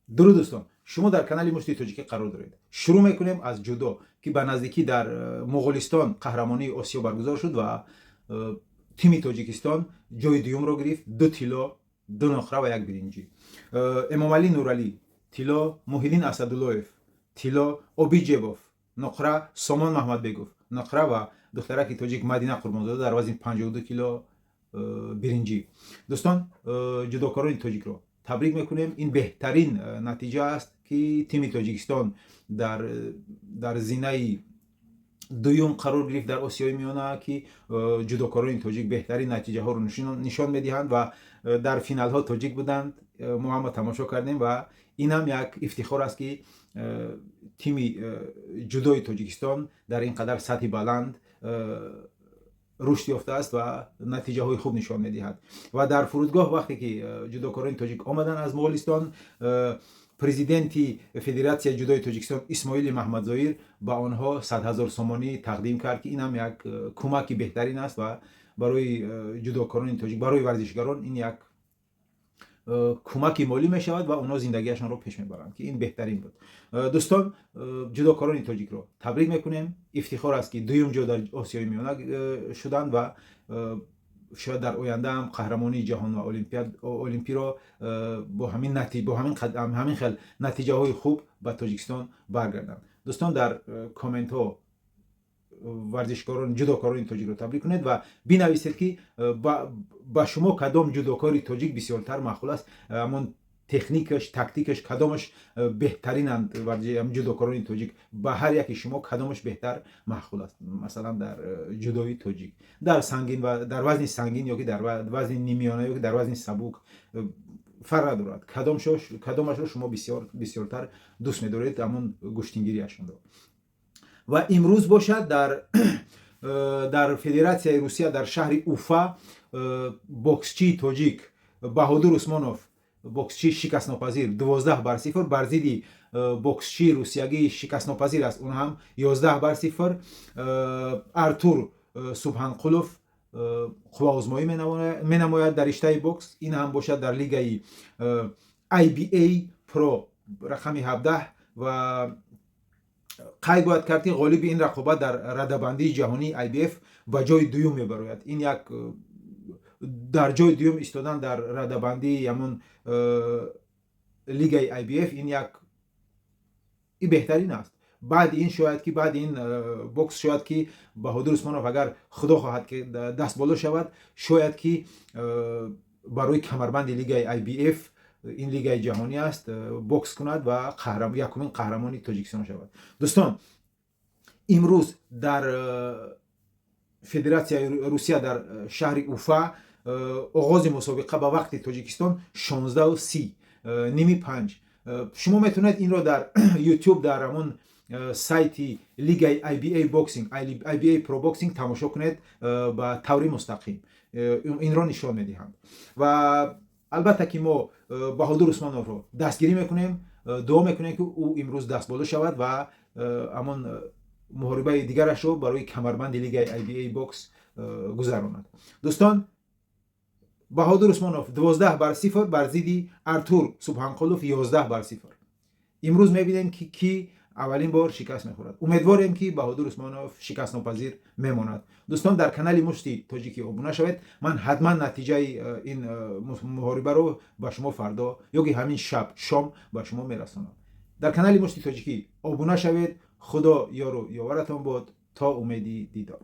Дуруд, дӯстон! Шумо дар канали Мушти Тоҷикӣ қарор доред. Шурӯъ мекунем аз ҷудо, ки ба наздикӣ дар Моғулистон қаҳрамонии Осиё баргузор шуд ва тими Тоҷикистон ҷои дуюмро гирифт: ду тилло, ду нуқра ва як биринҷӣ. Эмомалӣ Нуралӣ тилло, Муҳиддин Асадуллоев тилло, Обиҷебов нуқра, Сомон Маҳмадбегов нуқра ва духтараки тоҷик Мадина Қурбонзода дар вазни 52 кило биринҷӣ. Дӯстон, ҷудокорони тоҷикро табрик мекунем. Ин беҳтарин натиҷа аст, ки тими Тоҷикистон дар зинаи дуюм қарор гирифт дар Осиёи Миёна, ки ҷудокорони тоҷик беҳтарин натиҷаҳоро нишон медиҳанд ва дар финалҳо тоҷик буданд. Мо ҳама тамошо кардем ва ин ҳам як ифтихор аст, ки тими ҷудои Тоҷикистон дар ин қадар сатҳи баланд рушд ёфтааст ва натиҷаҳои хуб нишон медиҳад. Ва дар фурудгоҳ, вақте ки ҷудокорони тоҷик омаданд аз Моғулистон, президенти Федератсияи ҷудои Тоҷикистон Исмоили Маҳмадзоир ба онҳо 100 000 сомонӣ тақдим кард, ки ин ҳам як кӯмаки беҳтарин аст ва барои ҷудокорони тоҷик, барои варзишгарон ин як кӯмаки молӣ мешавад ва онҳо зиндагиашонро пеш мебаранд, ки ин беҳтарин буд. Дӯстон, ҷудокорони тоҷикро табрик мекунем. Ифтихор аст, ки дуюм ҷо дар Осиёи Миёна шуданд ва шояд дар оянда ҳам қаҳрамонии ҷаҳон ва олимпиро бо ҳамин хел натиҷаҳои хуб ба Тоҷикистон баргарданд. Дӯстон, дар комментҳо варзишкорон, ҷудокорони тоҷикро табрик кунед ва бинависед, ки ба шумо кадом ҷудокори тоҷик бисёртар маъқул аст, ҳамон техникаш, тактикаш, кадомаш беҳтаринанд. Ҷудокорони тоҷик ба ҳар яки шумо кадомаш беҳтар маъқул аст? Масалан, дар ҷудои тоҷик дар сангин ва дар вазни сангин ё ки дар вазни нимиёна ё ки дар вазни сабук, фарқ надорад, кадомашро шумо бисёртар дӯст медоред, ҳамон гӯштингириашонро. Ва имрӯз бошад, дар Федератсияи Русия, дар шаҳри Уфа, боксчии тоҷик Баҳодур Усмонов, боксчии шикастнопазир, 12-0 бар зидди боксчии русиягии шикастнопазир аст, он ҳам 11-0, Артур Субҳанқулов қувваозмоӣ менамояд дар риштаи бокс. Ин ҳам бошад дар лигаи IBA Pro рақами 17. Ва қайд бояд кард, ки ғолиби ин рақобат дар радабандии ҷаҳонии IBF ба ҷои дуюм мебарояд. Ин як дар ҷои дуюм истодан дар радабандии ҳамон лигаи IBF, ин як и беҳтарин аст. Баъди ин шояд ки баъди ин бокс шояд ки Баҳодур Усмонов, агар Худо хоҳад, ки даст боло шавад, шояд ки барои камарбанди лигаи IBF, ин лигаи ҷаҳонӣ аст, бокс кунад ва якумин қаҳрамони Тоҷикистон шавад. Дӯстон, имрӯз дар Федератсияи Русия, дар шаҳри Уфа, оғози мусобиқа ба вақти Тоҷикистон 16:30, 4:30. Шумо метавонед инро дар YouTube, дар ҳамон сайти лигаи IBA Boxing, IBA Pro Boxing тамошо кунед. Ба таври мустақим инро нишон медиҳанд. Ва албатта ки мо Баҳодур Усмоновро дастгирӣ мекунем, дуо мекунем, ки ӯ имрӯз дастболо шавад ва ҳамон муҳорибаи дигарашро барои камарбанди лигаи IBA бокс гузаронад. Дӯстон, Баҳодур Усмонов 12-0 бар зидди Артур Субҳанқулов 11-0. Имрӯз мебинем, ки кӣ аввалин бор шикаст мехӯрад. Умедворем, ки Баҳодур Усмонов шикастнопазир мемонад. Дӯстон, дар канали Мушти Тоҷикӣ обуна шавед. Ман ҳатман натиҷаи ин муҳорибаро ба шумо фардо ё ки ҳамин шаб шом ба шумо мерасонам. Дар канали Мушти Тоҷикӣ обуна шавед. Худо ёру ёваратон бод. То умеди дидор.